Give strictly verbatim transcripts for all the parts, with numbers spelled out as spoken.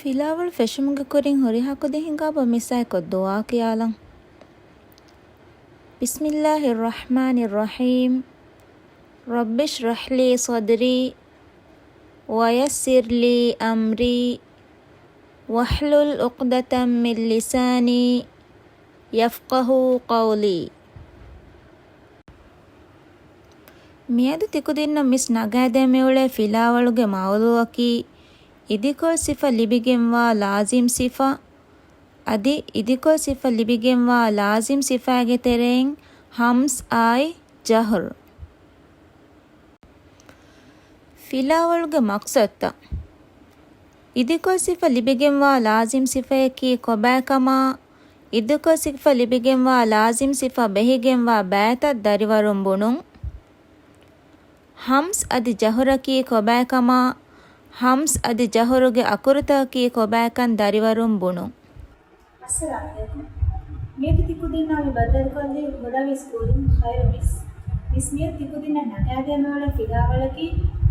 ފިލާވަޅު ފެށުމުގެ ކުރިން ހުރިހާ ކުދިން ހިނގާބަ މިސްއާއެކު ދުޢާ ކިޔާލަން. بسم الله الرحمن الرحيم. رب اشرح لي صدري ويسر لي أمري واحلل عقدة من لساني يفقهوا قولي. މިއަދު ތިކުދިންނަށް މިސް ނަގާދޭ މިއުޅޭ ފިލާވަޅުގެ މައުޟޫޢަކީ، އިދިކޮޅު ސިފަ ލިބިގެންވާ ލާޒިމް ސިފަ. އަދި އިދިކޮޅު ސިފަ ލިބިގެންވާ ލާޒިމް ސިފާގެ ތެރެއިން ހަމްޒް އާއި ޖަހުރު. ފިލާވަޅުގެ މަޤްޞަދުތައް. އިދިކޮޅު ސިފަ ލިބިގެންވާ ލާޒިމް ސިފަޔަކީ ކޮބާކަމާ، އިދިކޮޅު ސިފަ ލިބިގެންވާ ލާޒިމް ސިފަ ބެހިގެންވާ ބައިތައް ދަރިވަރުން ބުނުން. ހަމްޒް އަދި ޖަހުރަކީ ކޮބާކަމާ، ހަމްޒް އަދި ޖަހުރުގެ އަކުރުތަކަކީ ކޮބާކަން ދަރިވަރުން ބުނުން. އައްސަލާމު ޢަލައިކުމް. މިއަދު ތިކުދިންނާ މި ބައްދަލުކޮށްލީ ހުރަވީ ސްކޫލުން ޚައިރު މިސް. މިސް މިއަދު ތިކުދިންނަށް ނަގާދޭ މިއުޅޭ ފިލާވަޅަކީ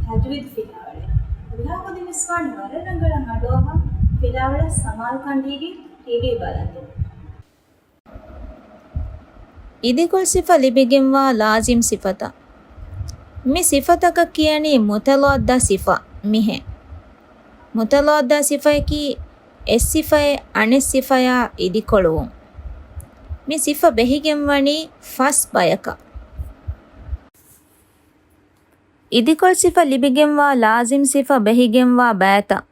ތަޖްވީދު ފިލާވަޅެއް. ހުރިހާ ކުދިން މިސް ވާނީ ވަރަށް ރަނގަޅަށް އަޑުއަހާ ފިލާވަޅަށް ސަމާލުކަން ދީގެން ޓީވީ ބަލަންދެން. އިދިކޮޅު ސިފަ ލިބިގެންވާ ލާޒިމް ސިފަތައް. މި ސިފަތަކަށް ކިޔަނީ މުތަޟާދާ ސިފަ މިހެން. މުތަޟާދާ ސިފަޔަކީ އެއް ސިފައެއް އަނެއް ސިފަޔާ އިދިކޮޅުވުން. މި ސިފަ ބެހިގެންވަނީ ފަސް ބަޔަކަށް. އިދިކޮޅު ސިފަ ލިބިގެންވާ ލާޒިމް ސިފަ ބެހިގެންވާ ބައިތައް.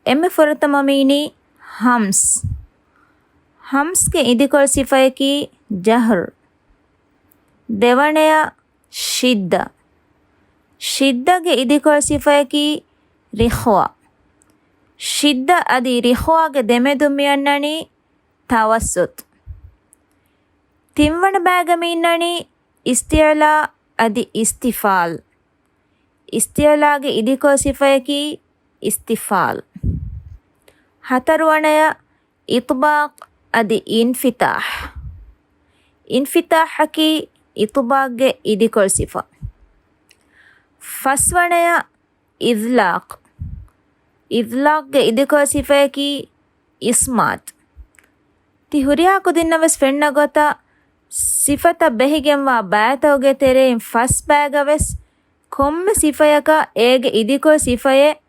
އެންމެ ފުރަތަމަ މީނީ ހަމްޒް. ހަމްޒްގެ އިދިކޮޅު ސިފަޔަކީ ޖަހްރު. ދެވަނަޔަށް ޝިއްދަ. ޝިއްދަގެ އިދިކޮޅު ސިފަޔަކީ ރިޚްވާ. ޝިއްދަ އަދި ރިޚްވާގެ ދެމެދުން މިއަންނަނީ ތަވައްސުޠު. ތިންވަނަ ބައިގަ މިއިންނަނީ އިސްތިޢުލާ އަދި އިސްތިފާލް. އިސްތިޢުލާގެ އިދިކޮޅު ސިފަޔަކީ އިސްތިފާލް. ހަތަރުވަނަޔަށް އިޠްބާޤް އަދި އިންފިތާޙް. އިންފިތާޙަކީ އިޠްބާޤްގެ އިދިކޮޅު ސިފަ. ފަސްވަނަޔަށް އިޛްލާޤް. އިޛްލާޤްގެ އިދިކޮޅު ސިފަޔަކީ އިޞްމާތު. ތި ހުރިހާ ކުދިންނަށް ވެސް ފެންނަ ގޮތަށް، ސިފަތައް ބެހިގެންވާ ބައިތަކުގެ ތެރެއިން ފަސް ބައިގަ ވެސް ކޮންމެ ސިފަޔަކަށް އޭގެ އިދިކޮޅު ސިފައެއް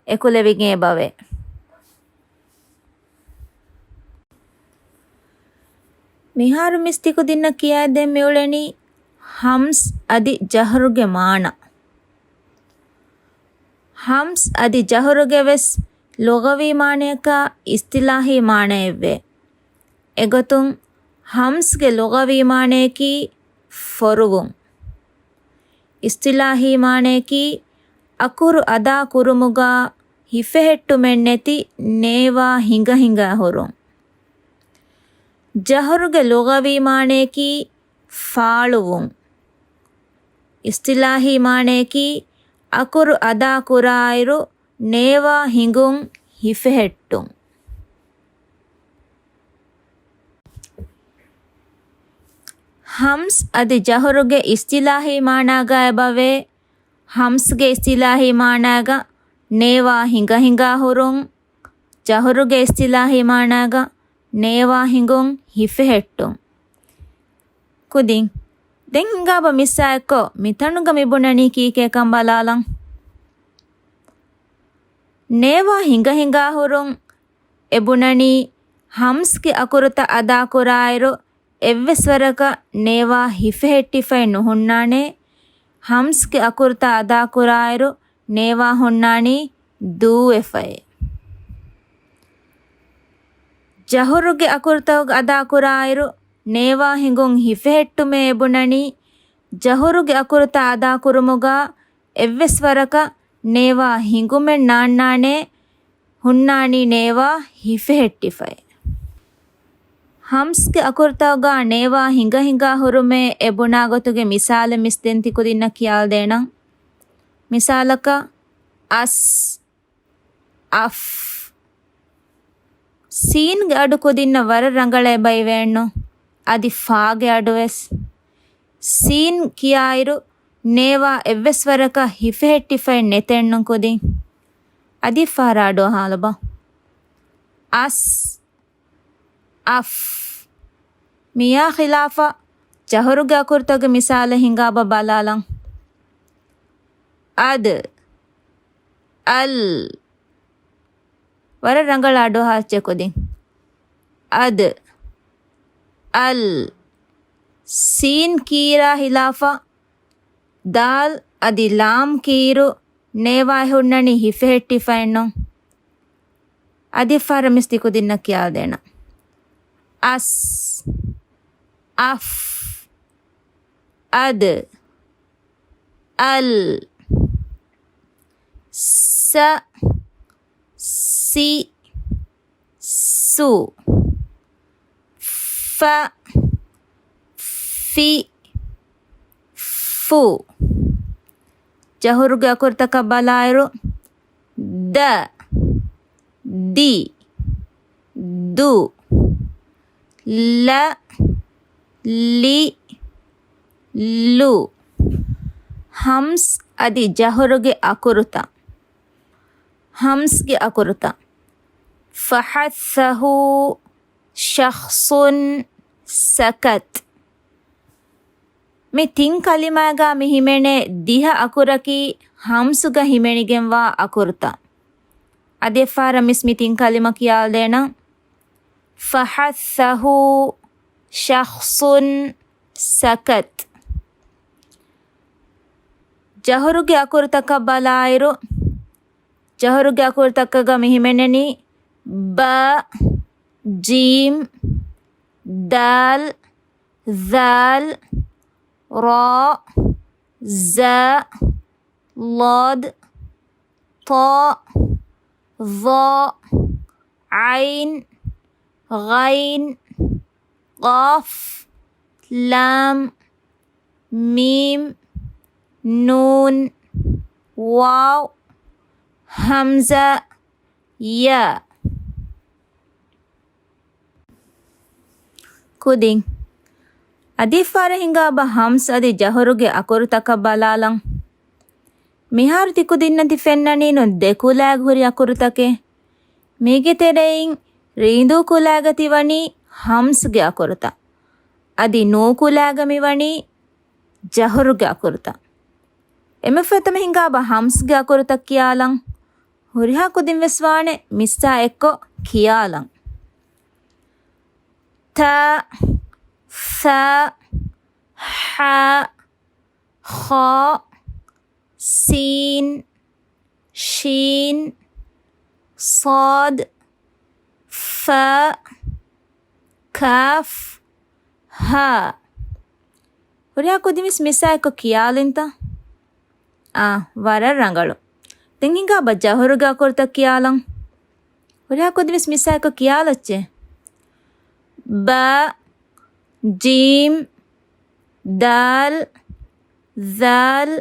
އެކުލެވިގެން އެބަވޭ. މިހާރު މިސް ތިކުދިންނަށް ކިޔައިދޭން މިއުޅެނީ ހަމްޒް އަދި ޖަހްރުގެ މާނަ. ހަމްޒް އަދި ޖަހްރުގެ ވެސް ލުޣަވީ މާނަޔަކާ އިޞްޠިލާޙީ މާނައެއްވޭ. އެގޮތުން ހަމްޒްގެ ލުޣަވީ މާނަޔަކީ ފޮރުވުން. އިޞްޠިލާޙީ މާނަޔަކީ އަކުރު އަދާ ކުރުމުގާ ހިފެހެއްޓުމެއް ނެތި ނޭވާ ހިނގަ ހިނގާ ހުރުން. ޖަހްރުގެ ލުޣަވީ މާނަޔަކީ ފާޅުވުން. އިޞްޠިލާޙީ މާނަޔަކީ އަކުރު އަދާ ކުރާއިރު ނޭވާ ހިނގުން ހިފެހެއްޓުން. ހަމްޒް އަދި ޖަހުރުގެ އިޞްޠިލާޙީ މާނާގަ އެބަވޭ، ހަމްޒްގެ އިޞްޠިލާޙީ މާނާގަ ނޭވާ ހިނގަ ހިނގާ ހުރުން، ޖަހުރުގެ އިޞްޠިލާޙީ މާނާގަ ނޭވާ ހިނގުން ހިފެހެއްޓުން. ކުދިން، ދެން ހިނގާބަ މިސްއާ އެއްކޮށް މިތަނުގަ މި ބުނަނީ ކީކޭކަން ބަލާލަން. ނޭވާ ހިނގަ ހިނގާ ހުރުން އެ ބުނަނީ، ހަމްޒްގެ އަކުރުތައް އަދާކުރާއިރު އެއްވެސް ވަރަކަށް ނޭވާ ހިފެހެއްޓިފައެއް ނުހުންނާނެ. ހަމްޒްގެ އަކުރުތައް އަދާކުރާއިރު ނޭވާ ހުންނާނީ ދޫވެފައޭ. ޖަހުރުގެ އަކުރުތައް އަދާކުރާއިރު ނޭވާ ހިނގުން ހިފެހެއްޓުމޭ އެ ބުނަނީ، ޖަހުރުގެ އަކުރުތައް އަދާކުރުމުގަ އެއްވެސް ވަރަކަށް ނޭވާ ހިނގުމެއް ނާންނާނެ، ހުންނާނީ ނޭވާ ހިފެހެއްޓިފައޭ. ހަމްޒްގެ އަކުރުތަކުގަ ނޭވާ ހިނގަ ހިނގާ ހުރުމޭ އެ ބުނާ ގޮތުގެ މިސާލެއް މިސް ދެން ތިކުދިންނަށް ކިޔާލަދޭނަން. މިސާލަކަށް، އަސް، އަފް. ސީންގެ އަޑު ކުދިންނަށް ވަރަށް ރަނގަޅަށް އެބައިވޭނު. އަދި ފާގެ އަޑުވެސް. ސީން ކިޔާއިރު ނޭވާ އެއްވެސް ވަރަކަށް ހިފެހެއްޓިފައެއް ނެތެއްނު ކުދިން. އަދި ފަހަރާ ޑޯ ހާލަބަ. އަސް، އަފް. މިޔާ ޚިލާފަށް ޖަހުރުގެ އަކުރުތަކުގެ މިސާލެއް ހިނގާބަ ބަލާލަން. އަދް، އަލް. ވަރަށް ރަނގަޅަށް އަޑުއަހާ އެއްޗެއް ކުދިން. އަދް، އަލް. ސީން ކީރާ ހިލާފަށް ދާލް އަދި ލާމް ކީރު ނޭވާއެއް ހުންނަނީ ހިފެހެއްޓިފައެއްނު. އަދި ފަހަރަށް މިސް ތިކުދިންނަށް ކިޔާދޭނަން. އަސް، އަފް، އަދް، އަލް، ސަ، ސި، ސު، ފަ، ފި، ފު. ޖަހުރުގެ އަކުރުތަކަށް ބަލާއިރު، ދަ، ދި، ދު، ލަ، ލި، ލު. ހަމްސް އަދި ޖަހުރުގެ އަކުރުތައް. ހަމްސްގެ އަކުރުތައް. فحثه شخص سكت. މި ތިން ކަލިމާގަ މި ހިމެނޭ ދިހަ އަކުރަކީ ހަމްސުގަ ހިމެނިގެންވާ އަކުރުތައް. އަދި އެއްފަހަރަށް މިސް މި ތިން ކަލިމަ ކިޔާލޭނަން. فحثه شخص سكت. ޖަހުރުގެ އަކުރުތަކަށް ބަލާއިރު، ޖަހުރުގެ އަކުރުތަކަކަށް މި ހިމެނެނީ ބަ، ޖީމް، ދާލް، ޛާލް، ރާ، ޒާ، ޟާދް، ޠާ، ޡާ، ޢައިން، ޣައިން، ޤާފް، ލާމް، މީމް، ނޫން، ވާވް، ހަމްޒާ، ޔާ. ކުދިން. އަދި ފަހަރަށް ހިނގާބަ ހަމްސް އަދި ޖަހުރުގެ އަކުރުތަކަށް ބަލާލަން. މިހާރު ތިކުދިންނަށް ތި ފެންނަނީނު ދެ ކުލައިގަ ހުރި އަކުރުތަކެއް. މީގެ ތެރެއިން ރީނދޫ ކުލައިގަ ތިވަނީ ހަމްސްގެ އަކުރުތައް. އަދި ނޫ ކުލައިގަ މިވަނީ ޖަހުރުގެ އަކުރުތައް. އެންމެ ފުރަތަމަ ހިނގާބަ ހަމްސްގެ އަކުރުތައް ކިޔާލަން. ހުރިހާ ކުދިން ވެސް ވާނެ މިސްއާ އެއްކޮށް ކިޔާލަން. ތާ، ޘާ، ޙާ، ޚާ، ސީން، ޝީން، ޞާދް، ފާ، ކާފް، ހާ. ހުރިހާ ކުދިން ވެސް މިސްއާ އެއްކޮށް ކިޔާލިންތަ؟ އާ، ވަރަށް ރަނގަޅު. ދެން ހިނގާބަ ޖަހުރުގެ އަކުރުތައް ކިޔާލަން. ހުރިހާ ކުދިން ވެސް މިސްއާ އެއްކޮށް ކިޔާލައްޗޭ. ބާ، ޖީމް، ދާލް، ޛާލް،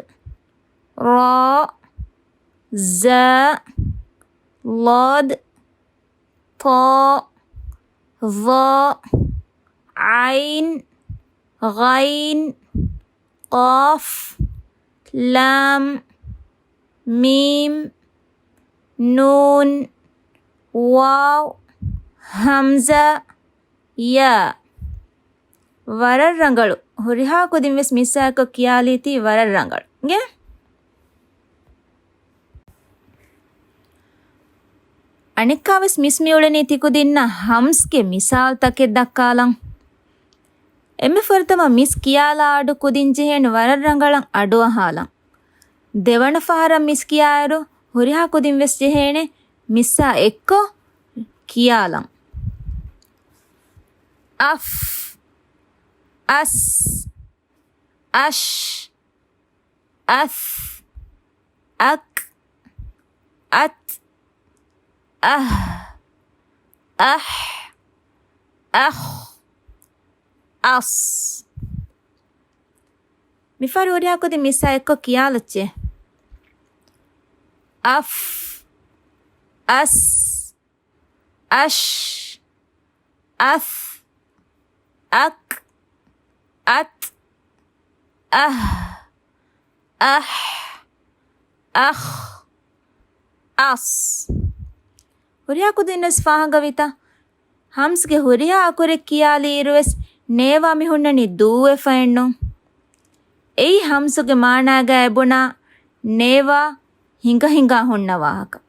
ރާ، ޒާ، ޟާދް، ޠާ، ޡާ، ޢައިން، ޣައިން، ޤާފް، ލާމް، މީމް، ނޫން، ވާވް، ހަމްޒާ، ޔާ. ވަރަށް ރަނގަޅު. ހުރިހާ ކުދިން ވެސް މިސްއާ އެއްކޮށް ކިޔާލީތީ ވަރަށް ރަނގަޅު. ގެ؟ އަނެއްކާވެސް މިސް މިއުޅެނީ ތިކުދިންނަށް ހަމްސްގެ މިސާލްތަކެއް ދައްކާލަން. އެންމެ ފުރަތަމަ މިސް ކިޔާލާ އަޑު ކުދިން ޖެހޭނެ ވަރަށް ރަނގަޅަށް އަޑުއަހާލަން. ދެވަނަ ފަހަރަށް މިސް ކިޔާއިރު، ހުރިހާ ކުދިން ވެސް ޖެހޭނެ މިސްއާ އެއްކޮށް ކިޔާލަން. އަފް، އަސް، އަޝް، އަފް، އަކް، އަތް، އަހް، އަހް، އަޚް، އަޞް. މިފަހަރު ހުރިހާ ކުދިން މިސްއާ އެއްކޮށް ކިޔާލައްޗޭ. އަފް، އަސް، އަޝް، އަފް، އަކް، އަތް، އަހް، އަހް، އަޚް، އަސް. ހުރިހާ ކުދިން ވެސް ފާހަގަވިތަ؟ ހަމްޒްގެ ހުރިހާ އަކުރެއް ކިޔާލިއިރު ވެސް ނޭވާ މި ހުންނަނީ ދޫވެފައެއްނު. އެއީ ހަމްޒުގެ މާނާގައި ބުނާ ނޭވާ ހިނގަ ހިނގާ ހުންނަ ވާހަކަ.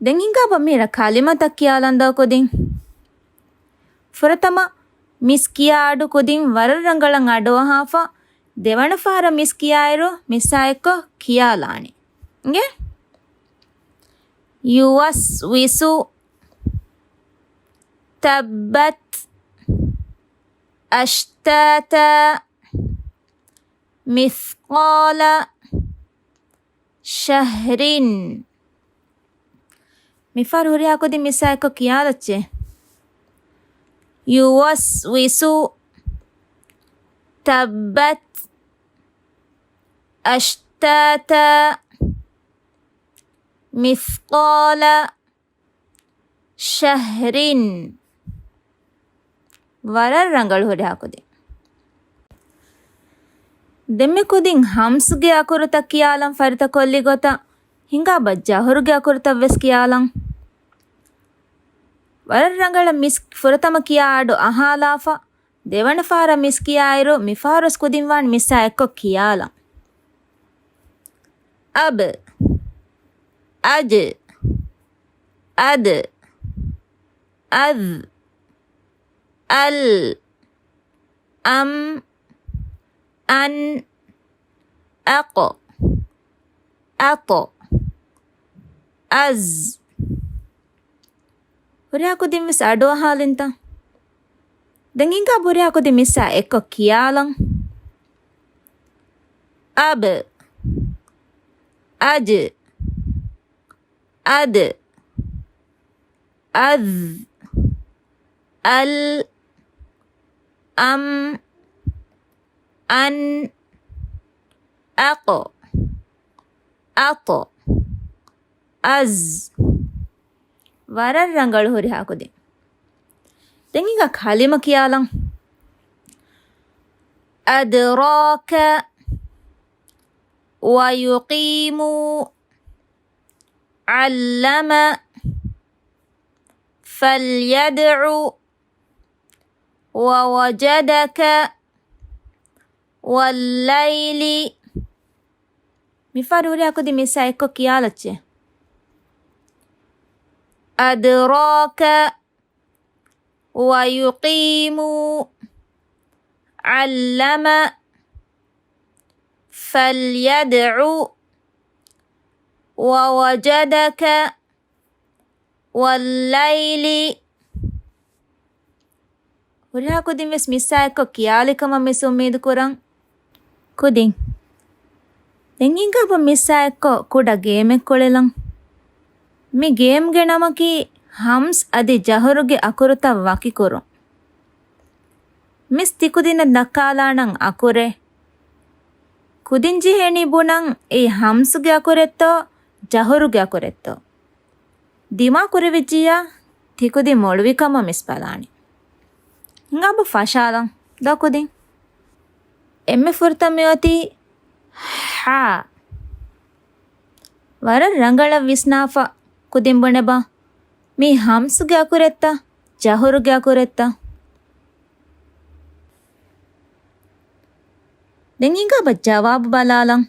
ދެން ހިނގާބަ މިރަ ކަލިމަތައް ކިޔާލަން ދޯ ކުދިން. ފުރަތަމަ މިސް ކިޔާ އަޑު ކުދިން ވަރަށް ރަނގަޅަށް އަޑުއަހާފަ، ދެވަނަ ފަހަރަށް މިސް ކިޔާއިރު މިސްއާ އެއްކޮށް ކިޔާލާނެ. އިނގޭ؟ ޔުވަސްވިސު، ތައްބަތް، އަޝްތާތާ، މިސްޤާލަ ޝަހްރިން. މިފަހަރު ހުރިހާ ކުދިން މިސްއާ އެއްކޮށް ކިޔާލައްޗޭ. ޔުވަސްވިސު، ތައްބަތް، އަޝްތާތާ، މިސްޤާލަ ޝަހްރިން. ވަރަށް ރަނގަޅު ހުރިހާ ކުދިން. ދެންމެ ކުދިން ހަމްޒްގެ އަކުރުތައް ކިޔާލަން ފަރިތަކޮށްލި ގޮތަށް ހިނގާބަ ޖަހުރުގެ އަކުރުތައް ވެސް ކިޔާލަން. ވަރަށް ރަނގަޅަށް މިސް ފުރަތަމަ ކިޔާ އަޑު އަހާލާފަ، ދެވަނަ ފަހަރަށް މިސް ކިޔާއިރު މިފަހަރުވެސް ކުދިން ވާން މިސްއާ އެއްކޮށް ކިޔާލަން. އަބް، އަޖް، އަދް، އަޒް، އަލް، އަމް، އަން، އަޤް، އަޠް، އަޒް. ހުރިހާ ކުދިން ވެސް އަޑު އަހާލިންތަ؟ ދެން ހިނގާ ހުރިހާ ކުދިން މިސްއާ އެއްކޮށް ކިޔާލަން. އަބް، އަޖް، އަދް، އަޒް، އަލް، އަމް، އަން، އަޤް، އަޠް، އަޒް. ވަރަށް ރަނގަޅު ހުރިހާ ކުދިން. ދެން ހިނގާ ކަލިމަ ކިޔާލަން. أدراك، ويقيم، علم، فليدع، ووجدك، والليل. މިފަހަރު ހުރިހާ ކުދިން މިސްއާ އެއްކޮށް ކިޔާލައްޗޭ. أدراك، ويقيم، علم، فليدع، ووجدك، والليل. ހުރިހާ ކުދިން ވެސް މިސްއާ އެއްކޮށް ކިޔާލި ކަމަށް މިސް އުއްމީދު ކުރަން. ކުދިން. ދެން ހިނގާބަ މިސްއާ އެއްކޮށް ކުޑަ ގޭމެއް ކުޅެލަން. މި ގޭމްގެ ނަމަކީ ހަމްޒް އަދި ޖަހުރުގެ އަކުރުތައް ވަކިކުރުން. މިސް ތިކުދިންނަށް ދައްކާލާނަން އަކުރެއް. ކުދިން ޖެހޭނީ ބުނަން އެއީ ހަމްޒްގެ އަކުރެއްތޯ، ޖަހުރުގެ އަކުރެއްތޯ. ދިމާ ކުރެވިއްޖިއްޔާ ތިކުދިން މޮޅުވި ކަމަށް މިސް ބަލާނެ. ހިނގާބަ ފަށާލަން ދޯ ކުދިން. އެންމެ ފުރަތަމަ މިއޮތީ ހާ. ވަރަށް ރަނގަޅަށް ވިސްނާފަ ކުދިން ބުނެބަ. މީ ހަމްޒްގެ އަކުރެއްތަ، ޖަހުރުގެ އަކުރެއްތަ؟ ދެން ހިނގާބަ ޖަވާބު ބަލާލަން.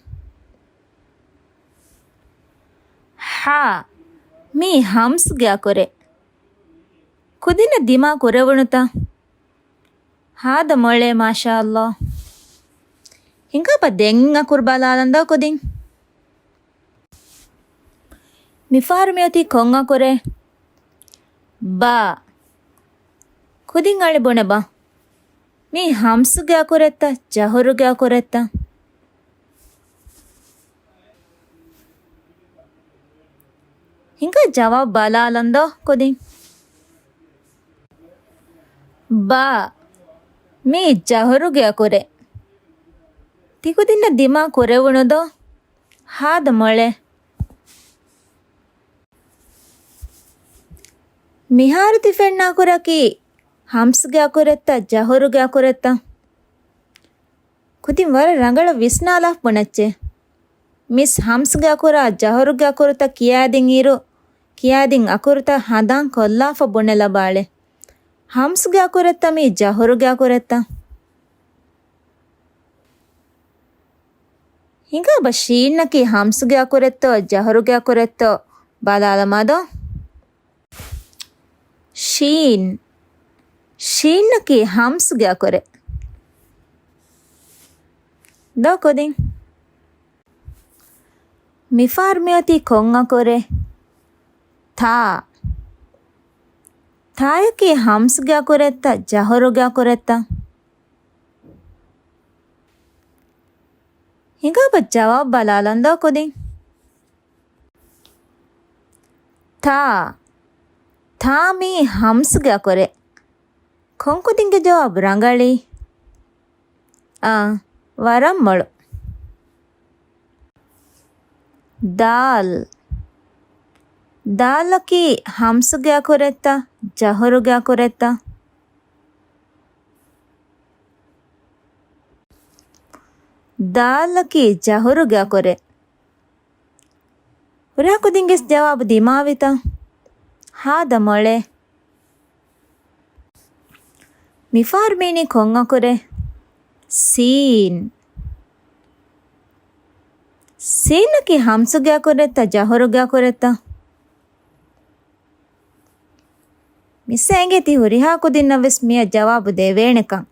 ހާ، މީ ހަމްޒްގެ އަކުރެއް. ކުދިންނަށް ދިމާ ކުރެވުނުތަ؟ ހާދަ މޮޅޭ، މާޝާﷲ. ހިނގާބަ ދެން އަކުރު ބަލާލަން ދޯ ކުދިން. މިފަހަރު މިއޮތީ ކޮން އަކުރެއް؟ ބާ. ކުދިން އަޅެ ބުނެބަ. މީ ހަމްޒްގެ އަކުރެއްތަ، ޖަހުރުގެ އަކުރެއްތަ؟ ހިނގާ ޖަވާބު ބަލާލަން ދޯ ކުދިން. ބާ، މީ ޖަހުރުގެ އަކުރެއް. ތިކުދިންނަށް ދިމާ ކުރެވުނު ދޯ؟ ހާދަ މޮޅޭ. މިހާރު ތި ފެންނަ އަކުރަކީ ހަމްޒްގެ އަކުރެއްތަ، ޖަހުރުގެ އަކުރެއްތަ؟ ކުދިން ވަރަށް ރަނގަޅަށް ވިސްނާލާފަ ބުނައްޗޭ. މިސް ހަމްސްގެ އަކުރާ ޖަހުރުގެ އަކުރުތައް ކިޔާދިން އިރު، ކިޔާދިން އަކުރުތައް ހަނދާން ކޮށްލާފަ ބުނެލަބާޅެ. ހަމްސްގެ އަކުރެއްތަ މީ ޖަހުރުގެ އަކުރެއްތަ؟ ހިނގާބަ ޝީންއަކީ ހަމްސްގެ އަކުރެއްތޯ ޖަހުރުގެ އަކުރެއްތޯ ބަލާލަމާދޯ. ޝީން. ޝީންއަކީ ހަމްސްގެ އަކުރެއް. ދޯ ކުދިން. މިފަހަރު މިއޮތީ ކޮން އަކުރެއް؟ ތާ. ތާއަކީ ހަމްސްގެ އަކުރެއްތަ ޖަހުރުގެ އަކުރެއްތަ؟ ހިނގާބަ ޖަވާބު ބަލާލަން ދޯ ކުދިން. ތާ. ތާ މީ ހަމްސްގެ އަކުރެއް. ކޮންކުދިންގެ ޖަވާބު ރަނގަޅީ؟ އާ، ވަރަށް މޮޅު. ދާލް. ދާލަކީ ހަމްސްގެ އަކުރެއްތަ ޖަހުރުގެ އަކުރެއްތަ؟ ދާލަކީ ޖަހުރުގެ އަކުރެއް. ހުރިހާ ކުދިންގެސް ޖަވާބު ދިމާވިތަ؟ ހާދަ މޮޅޭ. މިފަހަރު މީނީ ކޮން އަކުރެއް؟ ސީން. ސީންއަކީ ހަމްސުގެ އަކުރެއްތަ ޖަހުރުގެ އަކުރެއްތަ؟ މިސްއަށް އެނގޭތީ ހުރިހާ ކުދިންނަށްވެސް މިއަށް ޖަވާބު ދެވޭނެކަން.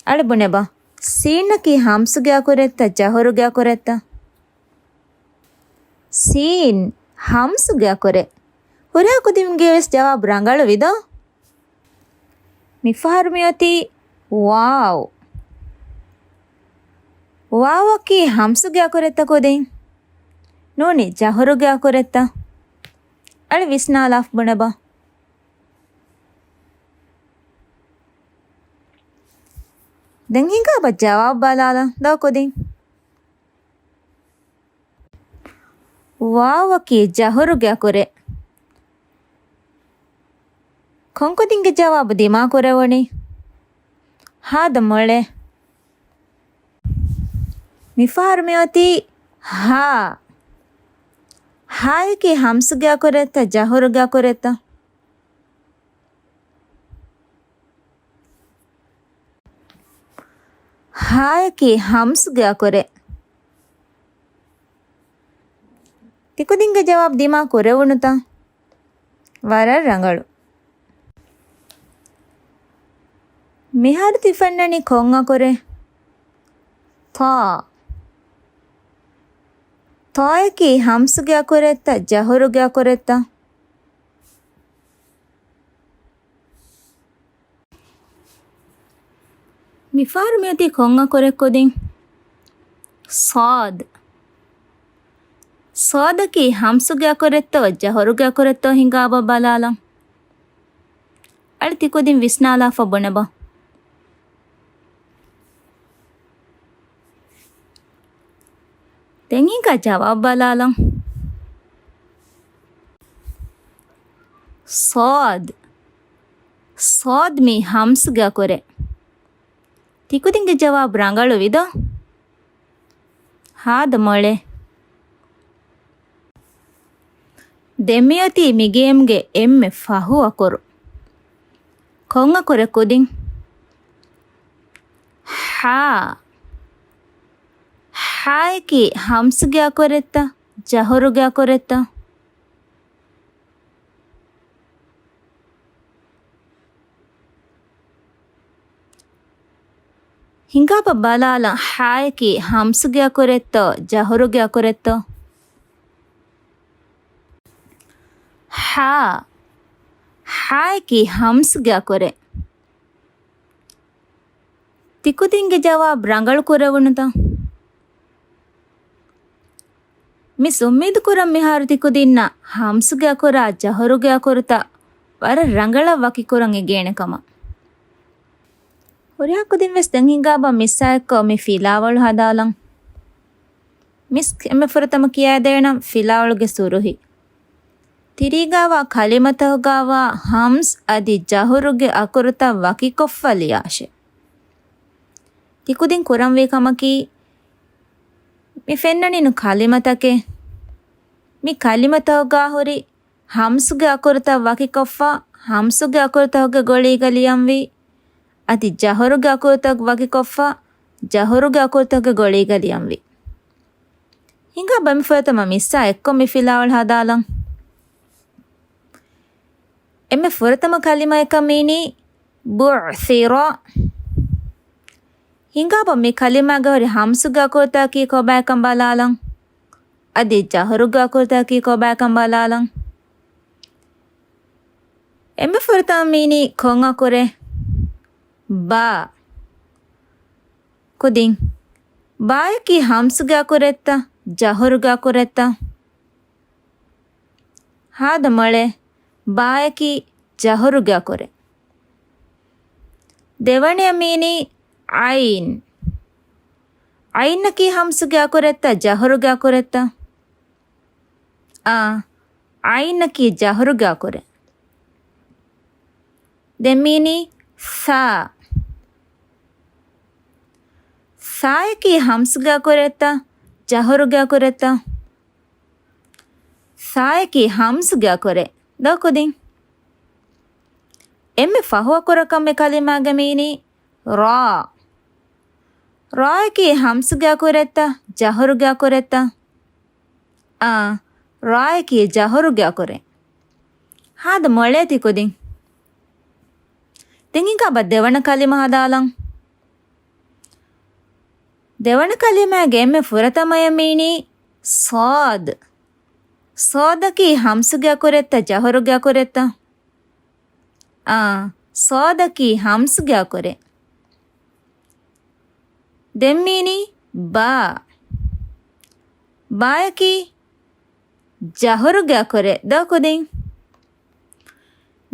އަޅެ ބުނެބަ. ސީންއަކީ ހަމްސުގެ އަކުރެއްތަ ޖަހުރުގެ އަކުރެއްތަ؟ ސީން ހަމްސުގެ އަކުރެއް. ހުރިހާ ކުދިންގެވެސް ޖަވާބު ރަނގަޅުވިދޯ؟ މިފަހަރު މިއޮތީ ވާވް. ވާވަކީ ހަމްސުގެ އަކުރެއްތަ ކުދިން؟ ނޫނީ ޖަހުރުގެ އަކުރެއްތަ؟ އަޅެ ވިސްނާލާފަ ބުނެބަ. ދެން ހިނގާބަ ޖަވާބު ބަލާލަން ދޯ ކުދިން. ވާވަކީ ޖަހުރުގެ އަކުރެއް. ކޮންކުދިންގެ ޖަވާބު ދިމާކުރެވުނީ؟ ހާދަ މޮޅޭ. މިފަހަރު މިއޮތީ ހާ. ހާއަކީ ހަމްސުގެ އަކުރެއްތަ ޖަހުރުގެ އަކުރެއްތަ؟ ހާއަކީ ހަމްސުގެ އަކުރެއް. ތިކުދިންގެ ޖަވާބު ދިމާ ކުރެވުނުތަ؟ ވަރަށް ރަނގަޅު. މިހާރު ތި ފެންނަނީ ކޮން އަކުރެއް؟ ތާ. ތާއަކީ ހަމްސުގެ އަކުރެއްތަ ޖަހުރުގެ އަކުރެއްތަ؟ މިފަހަރު މިއޮތީ ކޮން އަކުރެއް ކުދިން؟ ޞާދު. ޞާދަކީ ހަމްސުގެ އަކުރެއްތޯ ޖަހުރުގެ އަކުރެއްތޯ ހިނގާބަ ބަލާލަން. އަޅެ ތިކުދިން ވިސްނާލާފަ ބުނެބަ. ދެން ހިނގާ ޖަވާބު ބަލާލަން. ޞާދު. ޞާދު މީ ހަމްސުގެ އަކުރެއް. ތިކުދިންގެ ޖަވާބު ރަނގަޅުވިދޯ؟ ހާދަ މޮޅޭ. ދެން މިއޮތީ މި ގޭމްގެ އެންމެ ފަހު އަކުރު. ކޮން އަކުރެއް ކުދިން؟ ހާ. ހާއަކީ ހަމްސުގެ އަކުރެއްތަ ޖަހުރުގެ އަކުރެއްތަ؟ ހިނގާބަ ބަލާލަން ހާއަކީ ހަމްސުގެ އަކުރެއްތޯ ޖަހުރުގެ އަކުރެއްތޯ؟ ހާ. ހާއަކީ ހަމްސުގެ އަކުރެއް. ތިކުދިންގެ ޖަވާބު ރަނގަޅު ކުރެވުނުތަ؟ މިސް އުއްމީދު ކުރަން މިހާރު ތިކުދިންނަށް ހަމްސުގެ އަކުރާ ޖަހުރުގެ އަކުރުތައް ވަރަށް ރަނގަޅަށް ވަކިކުރަން އެނގޭނެ ކަމަށް. ހުރިހާ ކުދިން ވެސް ދެން ހިނގާބަ މިސްއާއެއްކޮށް މި ފިލާވަޅު ހަދާލަން. މިސް އެންމެ ފުރަތަމަ ކިޔައިދޭނަން ފިލާވަޅުގެ ސުރުހި. ތިރީގާވާ ކަލިމަތަކުގާވާ ހަމްސް އަދި ޖަހުރުގެ އަކުރުތައް ވަކިކޮށްފަ ލިޔާށޭ. ތިކުދިން ކުރަންވީ ކަމަކީ، މި ފެންނަނީނު ކަލިމަތަކެއް. މި ކަލިމަތަކުގަ ހުރި ހަމްސުގެ އަކުރުތައް ވަކިކޮށްފަ، ހަމްސުގެ އަކުރުތަކުގެ ގޮޅީގަ ލިޔަންވީ، އަދި ޖަހުރުގެ އަކުރުތައް ވަކިކޮށްފަ، ޖަހުރުގެ އަކުރުތަކުގެ ގޮޅީގަ ލިޔަންވީ. ހިނގާބަ މި ފުރަތަމަ މިއްސާ އެއްކޮށް މި ފިލާވަޅު ހަދާލަން. އެންމެ ފުރަތަމަ ކަލިމައަކަށް މީނީ ބުޢްޘިރަ. ހިނގާބަ މި ކަލިމާގަ ހުރި ހަމްސުގެ އަކުރުތަކަކީ ކޮބާކަން ބަލާލަން. އަދި ޖަހުރުގެ އަކުރުތަކަކީ ކޮބާކަން ބަލާލަން. އެންމެ ފުރަތަމަ މީނީ ކޮން އަކުރެއް؟ ބާ. ކުދިން، ބާޔަކީ ހަމްސުގެ އަކުރެއްތަ، ޖަހުރުގެ އަކުރެއްތަ؟ ހާދަ މޮޅޭ، ބާޔަކީ ޖަހުރުގެ އަކުރެއް. ދެވަނަޔަށް މީނީ ޢައިން. ޢައިނަކީ ހަމްސުގެ އަކުރެއްތަ، ޖަހުރުގެ އަކުރެއްތަ؟ އާ، ޢައިނަކީ ޖަހުރުގެ އަކުރެއް. ދެން މީނީ ސާ. ސާޔަކީ ހަމްސުގެ އަކުރެއްތަ، ޖަހުރުގެ އަކުރެއްތަ؟ ސާޔަކީ ހަމްސުގެ އަކުރެއް. ދޯ ކުދިން. އެންމެ ފަހު އަކުރަކަށް މި ކަލިމާގަ މީނީ ރާ. ރާޔަކީ ހަމްސުގެ އަކުރެއްތަ، ޖަހުރުގެ އަކުރެއްތަ؟ އާ، ރާޔަކީ ޖަހުރުގެ އަކުރެއް. ހާދަ މޮޅޭ ތި ކުދިން. ދެން ހިނގާބަ ދެވަނަ ކަލިމަ ހަދާލަން. ދެވަނަ ކަލިމާގެ އެންމެ ފުރަތަމަޔަށް މީނީ ޞާދު. ޞާދަކީ ހަމްސުގެ އަކުރެއްތަ، ޖަހުރުގެ އަކުރެއްތަ؟ އާ، ޞާދަކީ ހަމްސުގެ އަކުރެއް. ދެން މީނީ ބާ. ބާޔަކީ ޖަހުރުގެ އަކުރެއް. ދޯ ކުދިން.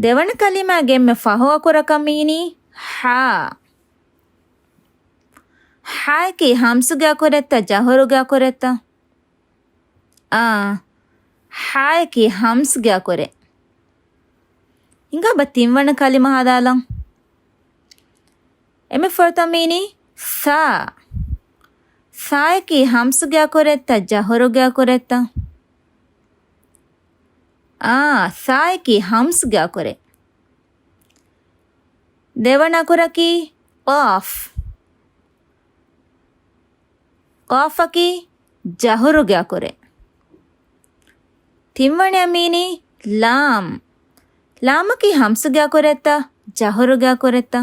ދެވަނަ ކަލިމާގެ އެންމެ ފަހު އަކުރަކަށް މީނީ ޙާ. ޙާޔަކީ ހަމްސުގެ އަކުރެއްތަ، ޖަހުރުގެ އަކުރެއްތަ؟ އާ، ޙާޔަކީ ހަމްސުގެ އަކުރެއް. ހިނގާބަ ތިންވަނަ ކަލިމަ ހަދާލަން. އެންމެ ފުރަތަމަ މީނީ ސާ. ސާޔަކީ ހަމްސުގެ އަކުރެއްތަ، ޖަހުރުގެ އަކުރެއްތަ؟ އާ، ސާޔަކީ ހަމްސުގެ އަކުރެއް. ދެވަނަ އަކުރަކީ ޤާފް. ޤާފަކީ ޖަހުރުގެ އަކުރެއް. ތިންވަނަޔަށް މީނީ ލާމް. ލާމަކީ ހަމްސުގެ އަކުރެއްތަ، ޖަހުރުގެ އަކުރެއްތަ؟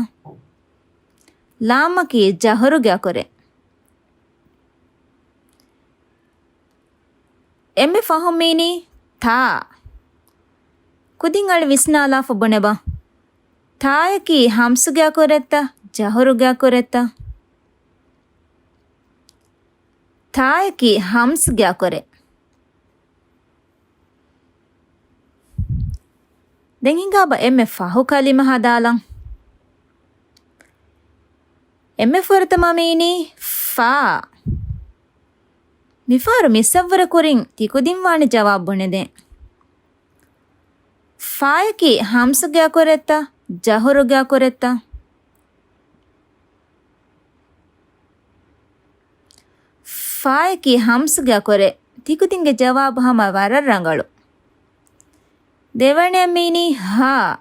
ލާމަކީ ޖަހުރުގެ އަކުރެއް. އެންމެ ފަހު މީނީ ތާ. ކުދިން އަޅި ވިސްނާލާފަ ބުނެބަ. ތާޔަކީ ހަމްސުގެ އަކުރެއްތަ، ޖަހުރުގެ އަކުރެއްތަ؟ ތާޔަކީ ހަމްސުގެ އަކުރެއް. ދެން ހިނގާބަ އެންމެ ފަހު ކަލިމަ ހަދާލަން. އެންމެ ފުރަތަމަ މީނީ ފާ. މިފަހަރު މިސައްވަރަ ކުރިން ތިކުދިން ވާނެ ޖަވާބު ބުނެދޭން. ފާޔަކީ ހަމްސުގެ އަކުރެއްތަ، ޖަހުރުގެ އަކުރެއްތަ؟ ފާޔަކީ ހަމްސުގެ އަކުރެއް. ތިކުދިންގެ ޖަވާބު ހަމަ ވަރަށް ރަނގަޅު. ދެވަނަޔަށް މީނީ ހާ.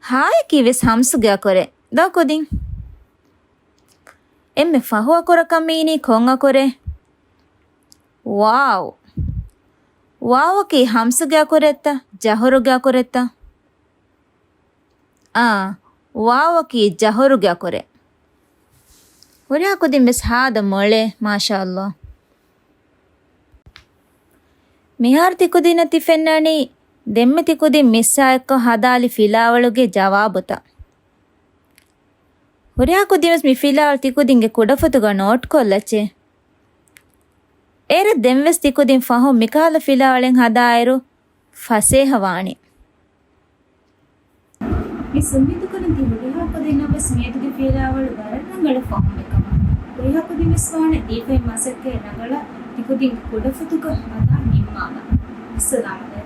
ހާޔަކީ ވެސް ހަމްސުގެ އަކުރެއް. ދޯ ކުދިން. އެންމެ ފަހު އަކުރަކަށް މީނީ ކޮން އަކުރެއް؟ ވާވް. ވާވަކީ ހަމްސުގެ އަކުރެއްތަ، ޖަހުރުގެ އަކުރެއްތަ؟ އާ، ވާވަކީ ޖަހުރުގެ އަކުރެއް. ހުރިހާ ކުދިން ވެސް ހާދަ މޮޅޭ، މާޝާﷲ. މިހާރު ތިކުދިންނަށް ތި ފެންނާނީ ދެންމެ ތިކުދިން މިއްސާ އެއްކޮށް ހަދާލި ފިލާވަޅުގެ ޖަވާބުތައް. ހުރިހާ ކުދިން ވެސް މި ފިލާވަޅު ތިކުދިންގެ ކުޑަފޮތުގަ ނޯޓްކޮށްލައްޗޭ. އޭރަށް ދެން ވެސް ތިކުދިން ފަހުން މިކަހަލަ ފިލާވަޅެއް ހަދާއިރު ފަސޭހަވާނެ. މި އުއްމީދުކުރަން ތި ހުރިހާ ކުދިންނަށް ވެސް މިއަދުގެ ފިލާވަޅު ވަރަށް ރަނގަޅަށް ފަހުމެއްކަމަށް. ހުރިހާ ކުދިން ވެސް ވާނެ ދީފައި މަސައްކަތް ރަނގަޅަށް ތިކުދިންގެ ކުޑަފޮތުގަ ހަދާ ނިންމާލަން. އައްސަލާމް.